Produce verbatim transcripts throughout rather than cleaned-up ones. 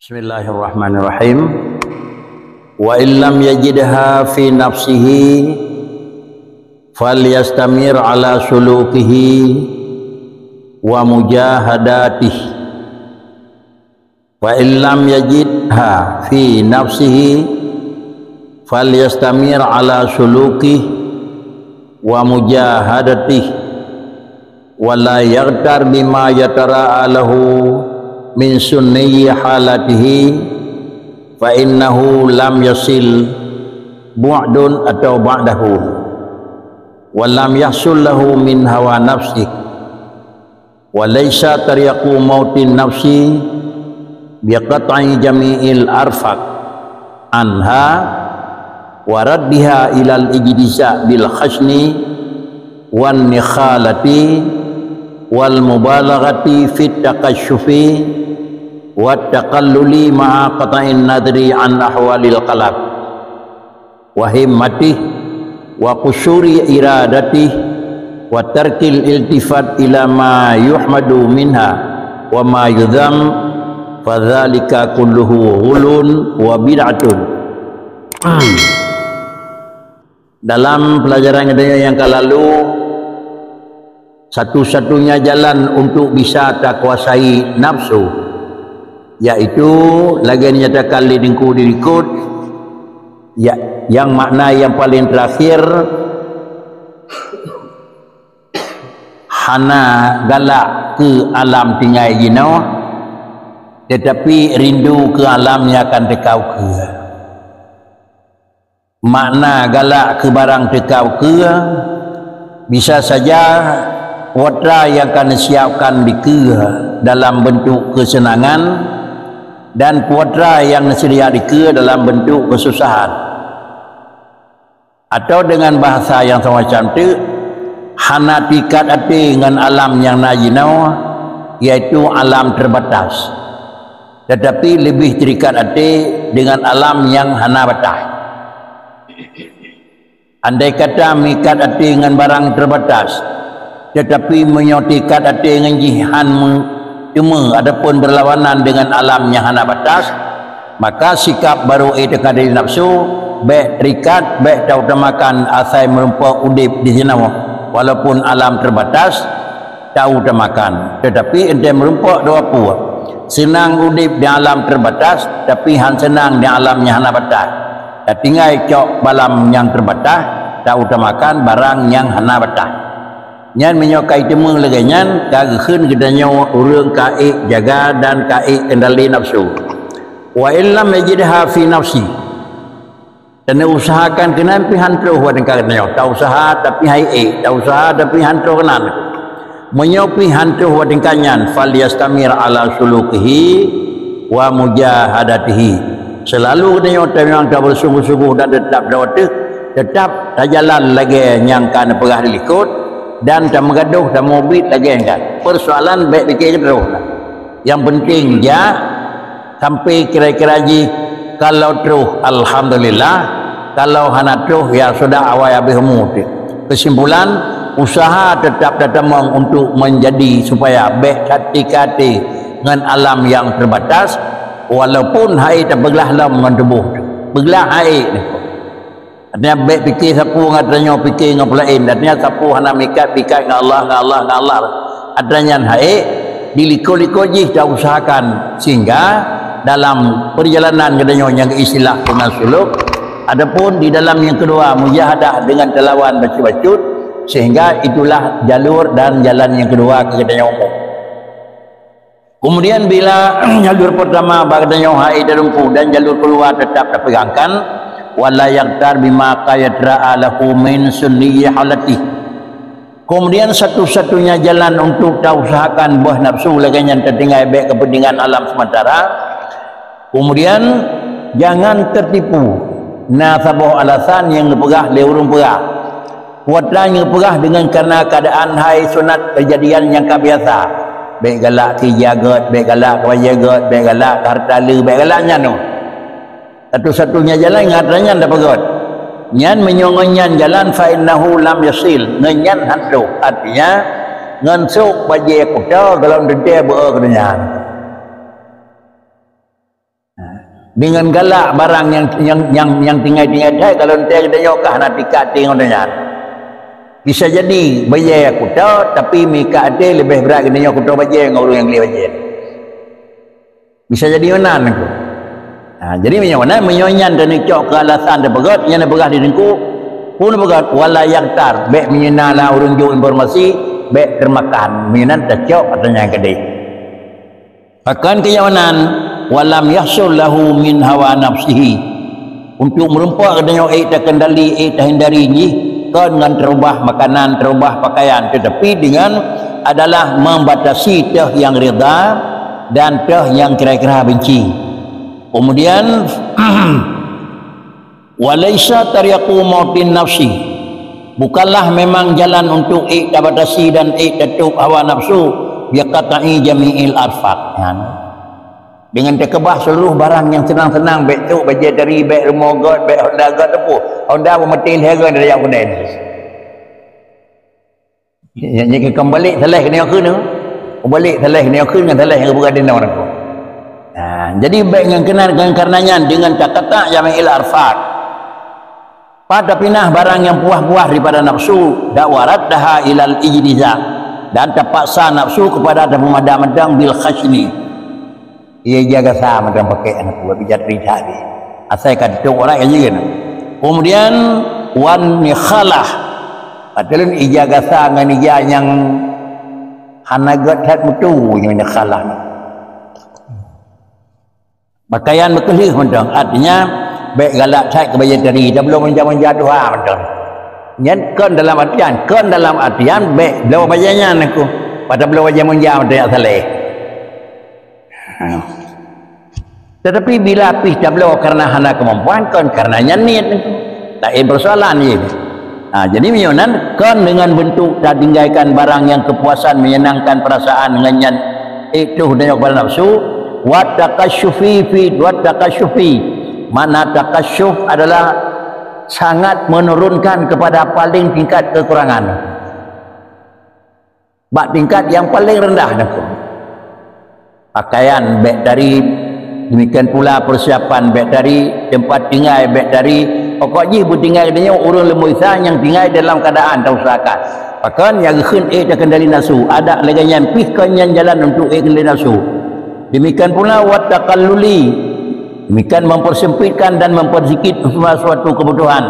Bismillahirrahmanirrahim. Wa illam yajidha fi nafsihi falyastamir ala sulukihi wa mujahadatih. Wa illam yajidha fi nafsihi falyastamir ala sulukihi wa mujahadatih. Wa la yaghtar bima yatara lahu min sunni halatihi, fa innahu lam yasil bu'dun atau ba'dahu, wa lam yahsul lahu min hawa nafsih, wa laisa tariqu mautin nafsi bi qat'i jami'il arfaq anha wa raddiha ilal ijtisa bil khashni wan nikhalati wal mubalaghati fit takashufi wat takalluli ma'a qat'in nadri an ahwalil qalb wa himmatih wa qusuri iradatih wa tarkil iltifat ila ma yuhmadu minha wa ma yudham, fadzalika kulluhu ghulun wa bid'atun. Dalam pelajaran geutanyoe nyang ka lalu, satu-satunya jalan untuk bisa takuasai nafsu, yaitu lagée nyatakan lé Teungku di likot, ya, yang makna yang paling terakhir, hana galak keu alam tinggai jinoe, tetapi rindu keu alam nyang akan teuka ukeue. Makna galak keu barang teuka ukeue, bisa saja peue atra nyang ka neusiapkan dikeue dalam beuntuk keuseunangan, dan peue atra nyang neuseudia dikeue dalam beuntuk keususahan. Atau deungon bahasa nyang seumacam teuk, hana teuikat até ngon alam nyang na jinoe, yaitu alam teubatas, tetapi leubeh teuikat até deungon alam nyang hana batas. Andai kata meuikat até ngon barang teubatas, tetapi meunyoe teuikat até ngon jih han meuteumé ataupun beurlawanan deungon alam nyang hana batas, maka sikab barô éh teuka dari nafsu, bék teuikat, bék tautamakan asai meurumpok udeb di sinoe, walaupun alam teubatas, tautamakan. Tetapi enteuk meurumpok dua peue, seunang udeb di alam teubatas, tapi han seunang di alam nyang hana batas. Tatinggai cok balam nyang teubatas, tautamakan barang nyang hana batas. Nyan meunyoe ka jiteumé lagée nyan, ka geukheun geutanyoe ureuëng ka ék jaga dan ka ék kendali nafsu. Wa illam yajidha fi nafsi. Dan usahakan keunan pih han troh watée ka geutanyoe. Tausaha tapi hai ék, tausaha tapi han troh keunan. Meunyoe pih han troh watée ka nyan, falyastamir ala sulukihi wa mujahadatihi. Seulalu geutanyoe tamong tabeusungguh-sungguh dan teutab dawa teuh, teutab tajalan lagée nyang ka neupeugah di likot, dan tameugadôh, tameubiet lagée nyan. Peusoalan bék pike keudroe. Nyang peunteng jak sampai kira-kira jih, kalau troh, alhamdulillah, kalau hana troh, ya sudah, awai habéh umu teuh. Keusimpulan, usaha teutab tatamong untuk meunjadi supaya bék that teuikat até ngon alam nyang teubatas, walaupun hai tapeuglah lom ngon tuboh teuh. Peuglah hai nyoe. Artinya bék pike sapeue ngon tanyoe, pike ngon peulaén. Artinya sapeue hana meuikat, pike ngon Allah, ngon Allah, ngon Allah. Artinya nyan hai, di likot-likot jih tausahakan sehingga dalam perjalanan geutanyoe nyang istilah peungon suluk, adapun di dalam nyang keudua mujahadah deungon talawan bacut-bacut, sehingga itulah jalur dan jalan nyang keudua keu geutanyoe umu. Kemudian bila jalur pertama bak geutanyoe hai teurempu dan jalur keudua teutab tapeugangkan, wala yaghtar bima qad yatara lahu min sunni halati. Kemudian satu-satunya jalan untuk tausahakan boh nafsu lagée nyan tatinggai bék keupeuntengan alam sementara. Kemudian jangan tertipu. Na saboh alasan nyang neupeugah lé ureuëng peugah. Kuat nyang neupeugah deungon karena keadaan hai sunat kejadian nyang ka biasa. Bék galak keu jagat, bék galak keu jagat, bék galak keu harta le, bék galak nyan. Satu-satunya jalan ngon atra nyan tapeugét. Nyan meunyoe ngon nyan jalan, fa innahu lam yasil, ngon nyan han troh. Artinya, ngon sôk bajée kuta golom teuntée beu keudunyan. Dengan galak barang nyang, nyang, nyang, nyang tinggai-tinggai that, kalau ente geutanyoe ka hana tika até ngon nyan. Bisa jadi bajèe kuto, tapi meuikat até leubeh brat geutanyoe kuto bajèe ngon ureueng nyang gleh bajèe. Bisa jadi meunan aku. Ha, jadi meunyoe meunan, meunyoe nyan dan cok keu alasan teupeugöt, nyan peugah di teungku, pun peugöt, wala yaktar, bèk meunyoe na ureueng jok informasi, bèk teumakan, meunyoe nan tacok atau nyang keudeh. Pakon keu nyan meunan, walam yahsul lahu min hawa nafsihi. Untuk meureumpok geutanyoe ék takendali, ék tahindari jih, kon ngon teurubah makanan, teurubah pakaian, tetapi dengan adalah membatasi teuh nyang rida dan teuh nyang kira-kira benci. Kemudian, walaisa tariqu mautin nafsi. Bukanlah memang jalan untuk ék tabatasi dan ék tatôb hawa nafsu, biqat'i jami'il arfaq. Nyan. Dengan teukeubah seluruh barang nyang seunang-seunang, bèk truk, bajèe tari, bèk rumoh göt, bèk honda göt, teupeu. Honda beumeutih lhèe göt dari Yahudi. Nyan, nyan keumbali saleh keunoe kheun. Keumbali saleh keunoe kheun ngon saleh nyang geupeugah di nang. Ha, jadi bèk ngon keunan, ngon kareuna nyan dengan takata jami'il arfaq. Pat tapinah barang nyang puah-puah daripada nafsu, dawarat daha ilal ijtiza, dan tapaksa nafsu kepada tapeumadam mantong bil khashni. Iya, ija gasa mantong pakai aneuk buah bijak rita tadi. Asai ka teutôk orang aja kan. Kemudian wan mikhalah. Kata lôn ija gasa ngon ija nyang hana göt that mutu nyoe mikhalah. Pakaian meukeuleuh mantong, artinya bèk galak that keu bajèe tari, tabloe manja-manja tuha mantong. Nyan kon dalam artian, kon dalam artian bèk bloe bajèe nyan aku. Pada bloe bajèe manja mantong nyang saleh. Ha. Tetapi bila pih tabloe karena hana kemampuan, kon karena nyan niet. Laén persoalan jih. Ha, jadi meunyoe nan kon dengan bentuk tatinggalkan barang yang kepuasan menyenangkan perasaan dengan nyan itu hanya kepada nafsu, wa takasyufi fi, wa takasyufi. Makna takasyuf adalah sangat menurunkan kepada paling tingkat kekurangan. Bak tingkat nyang paleng reundah nangku. Pakaian bèk tari, demikian pula persiapan bèk tari, teumpat tinggai bèk tari. Pokok jih beutinggai geutanyoe ureueng leumo Isa nyang tinggai dalam keuadaan tausahakan. Pakon nyang geukheun ék takendali nafsu, adak lagèe nyan pih kon nyan jalan untuk ék kendali nafsu. Demikian pula wat takalluli, demikian mempersempitkan dan mempersempit suatu kebutuhan.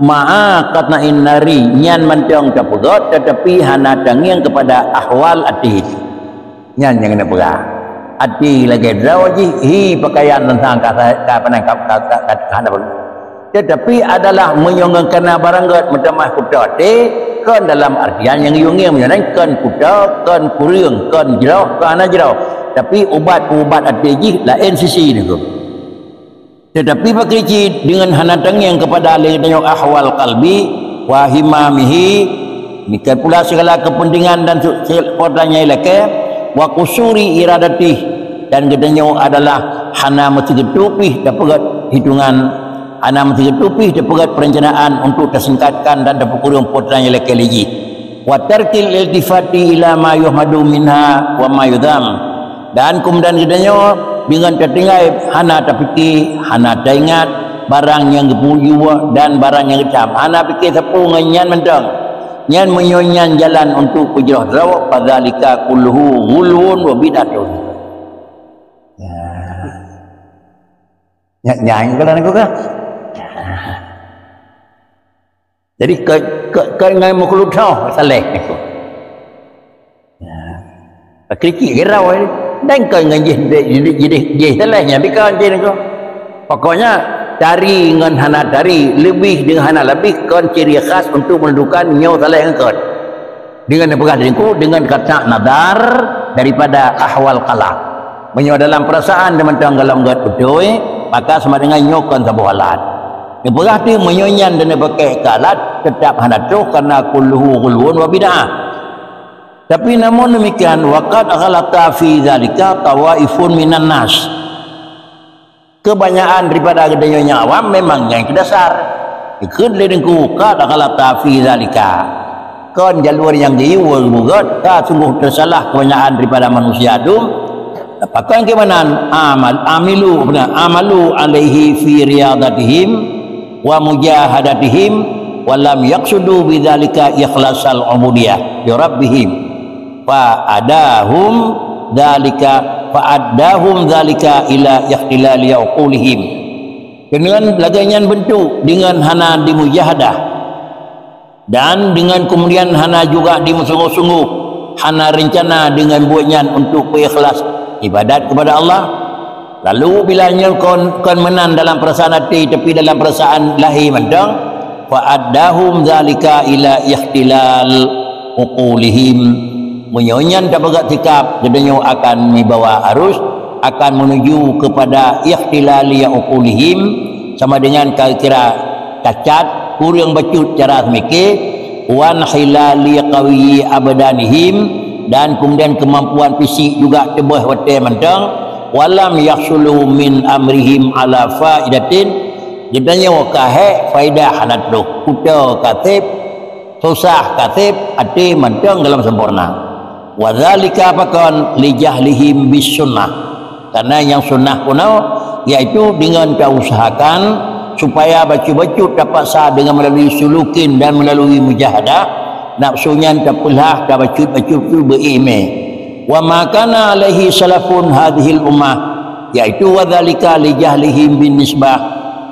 Ma'a qat'in nari, nyan mantong tapeugöt, tetapi hana tangieng kepada ahwal até. Nyan nyang keuneuk peugah. Até lagèe droe jih, hi pakaian teuntang ka, ka, ka, ka, ka, ka, ka, ka, ka, Tetapi adalah meunyoe ngon kana barang göt meutamah kuto até, kon dalam artian nyang yue ngieng, meunyoe nyan kon kuto, kon kureueng, kon jroh, kon hana jroh. Tapi ubat-ubat até jih laén sisi nangku. Tetapi pakri cit deungon hana tangieng kepada lé tanyoe ahwal qalbi, wa himamihi, demikian pula segala kepentingan dan su-, se-, perbuatan nyang ilakée, wa qusuri iradatih, dan geutanyoe adalah hana meusigeutupih tapeugét hitungan, hana meusigeutupih tapeugét perencanaan untuk tasingkatkan dan tapeukureueng perbuatan nyang ilakée lé jih. Wa tarkil iltifati ila ma yuhmadu minha wa ma yudham. Dan keumudian geutanyoe deungon tatinggai hana tapike, hana taingat barang nyang geupuji dan barang nyang geucam. Hana pike sapeue ngon nyan mantong. Nyan meunyoe nyan jalan untuk peujroh droe, fadzalika kulluhu ghuluwun wa bid'atun. Ya. Nyan, nyan kalau nak kata. Jadi, ke, ke, ke ngai meukeuluthoh saleh. Ya. Pakri cit geurau, eh. Dan ke ngai jih, jih, jih, jih saleh nyan, bika jih niko. Pokoknya, tari ngon hana tari, leubeh dengan hana leubeh, kon ciri khas untuk menentukan nyoe saleh ngon kon. Dengan peugah diriku, dengan kata nazar daripada ahwal qalb. Meunyoe dalam perasaan teumantong golom gét beutôi, maka sama dengan nyoe kon saboh alat. Neupeugah teuh meunyoe nyan dan neupaké keu alat, teutap hana troh karena kulluhu ghuluwun wa bid'ah. Tapi namun demikian, wa qad ghalata fi dzalika tawaifun minan nas. Kebanyakan daripada geutanyoe nyang awam memang nyang keudasar. Dikeue lé Teungku, qad ghalata fi dzalika. Kon jalur nyang geuyue bugot, ka sunggoh teusalah kebanyakan daripada manusia dum. Pakon keumanan amal, amilu, beuna, amalu alaihi fi riyadatihim wa mujahadatihim wa lam yaqsudu bidzalika ikhlasal ubudiyah li rabbihim. Fa adahum dzalika, fa addahum dzalika ila ikhtilali uqulihim. Keunong lagée nyan beuntuk deungon hana dimujahadah, dan deungon keumudian hana juga dimeusunggoh-sunggoh, hana reuncana deungon buet nyan untuk peuikhlas ibadat kepada Allah. Lalu bila nyoe kon, kon meunan dalam perasaan até, tapi dalam perasaan lahé mantong, fa addahum dzalika ila ikhtilal uqulihim. Meunyoe nyan tapeugah sikap, geutanyoe akan mibawa arus, akan menuju kepada ikhtilali uqulihim, sama dengan kira-kira cacat, kureueng bacut cara seumike, wan hilali qawi abdanihim, dan kemudian kemampuan fisik juga teuboh watée mantong, walam yahsulu min amrihim ala faidatin, geutanyoe ka hék faidah hana troh, kuto ka seb, susah ka seb, até mantong dalam sempurna. Wadzalika pakon lijahlihim bis sunnah. Karena nyang sunnah kuno, yaitu dengan tausahakan supaya bacut-bacut tapaksa dengan melalui sulukin dan melalui mujahadah, nafsu nyan tapeulah, tabacut-bacut tu beuime. Wa ma kana alaihi salafun hadhil ummah, yaitu wadzalika lijahlihim bin nisbah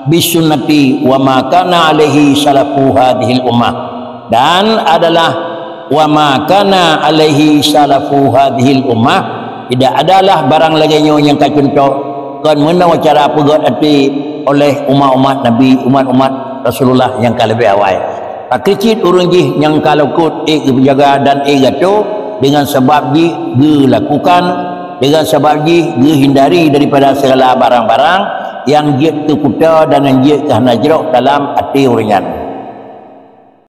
bis sunnati wa ma kana alaihi salafu hadhil ummah. Dan adalah wa ma kana alaihi salafu hadhil ummah, tidak adalah barang lagée nyoe nyang ka cuntoh kon meunoe cara peugét até oleh umat-umat Nabi, umat-umat Rasulullah nyang ka leubeh awai. Pakri cit ureuëng jih nyang ka lukot ék geujaga dan ék gato dengan sabab jih geulakukan, dengan sabab jih geuhindari daripada segala barang-barang yang jeuet keu kuta dan yang jeuet keu hana jroh dalam até ureuëng nyan.